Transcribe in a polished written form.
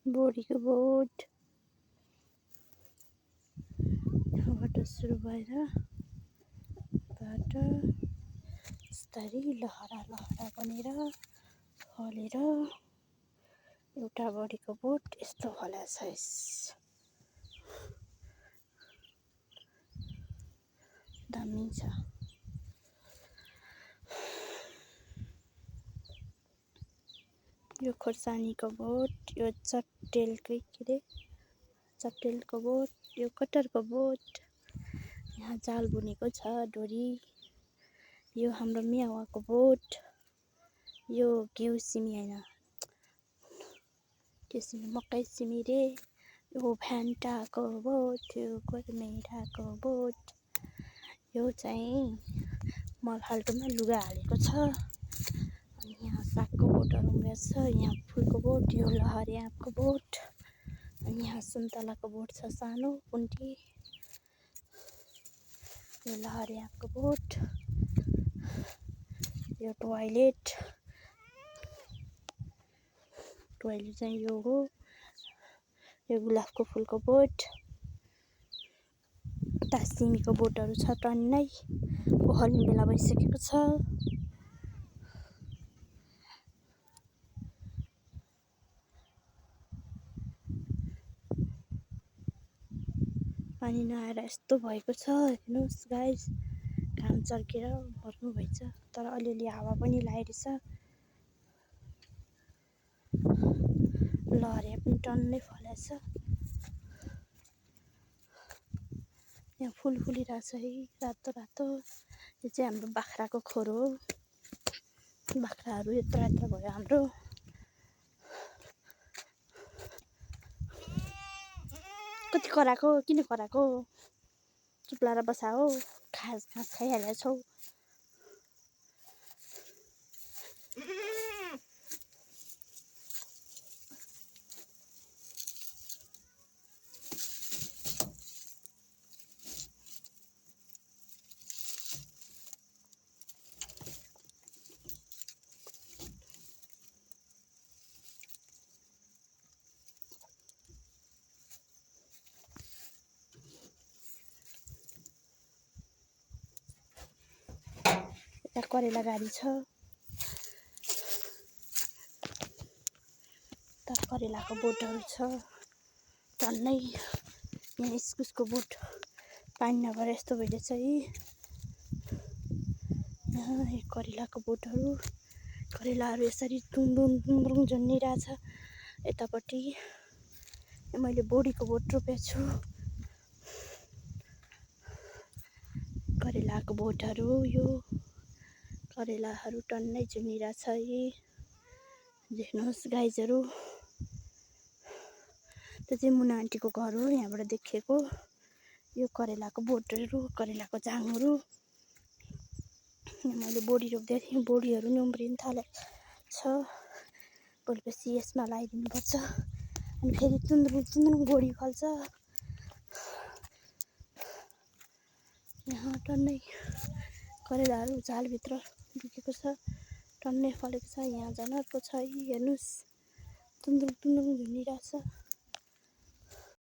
बोडीको बोट यहाँबाट सुरु भएर बाट बिस्तारै लहरा लहरा बनेर फलेर एउटा बोडीको बोट यस्तो फलेको छ। दामी छ। यो खोर्सानीको बोट, यो चट्टेलको बोट, यो कटरको बोट। यहाँ जाल बुनेको छ डोरी। यो हाम्रो मियावाको बोट। यो घिउ सिमी हैन, के सिमी मकै सिमी रे। यो भ्यान्टाको बोट, यो गोलमेडाको बोट। यो चाहिँ मलखाल्टोमा लुगा हालेको छ। अनि यहाँ सागको बोटहरू उम्रेको छ। यहाँ फुलको बोट, यो लहरे आँपको बोट। अनि यहाँ सुन्तलाको बोट छ सानो पुन्टी। यो लहरे आँपको बोट। यो टोइलेट चाहिँ यो हो। यो गुलाबको फुलको बोट। उता सिमीको बोटहरू छ टन्नै। ओखल्ने बेला भइसकेको छ। पानी नआएर यस्तो भएको छ। हेर्नुहोस् गाइस, घाम चर्केर मर्नु भएछ। तर अलिअलि हावा पनि लागिरहेछ। लहरे पनि टन्नै फलेछ। यहाँ फुल फुलिरहेछ है, रातो रातो। यो चाहिँ हाम्रो बाख्राको खोर हो। बाख्राहरू यत्रो यत्रो भयो हाम्रो। कति कराएको, किन कराएको? चुप लाएर बसा हो। घाँस खाइहालेको छौ। यता करेला गाडी छ। यता करेलाको बोटहरू छ टन्नै। यहाँ इस्कुसको बोट पानी नभएर यस्तो भइरहेछ है। यहाँ करेलाको बोटहरू, करेलाहरू यसरी तुङदुङ जन्मिरहेछ यतापट्टि। मैले बोडीको बोट रोपेको छु। करेलाको बोटहरू, यो करेलाहरू टन्नै जन्मिरहेछ है। देख्नुहोस् गाइजहरू, त्यो चाहिँ मुना आन्टीको घर हो। यहाँबाट देखेको यो करेलाको बोटहरू, करेलाको झाङहरू। मैले बोडी रोप्दै थिएँ, बोडीहरू नि उम्रिन थालेको छ। भोलिपर्सि यसमा लगाइदिनुपर्छ। अनि फेरि तुन्द्रुङ बोडी फल्छ। यहाँ टन्नै करेलाहरू झालभित्र ढुकेको छ। टन्नै फलेको छ। यहाँ जनावरको छ है, हेर्नुहोस् तुन्द्रुङ झुन्डिरहेछ।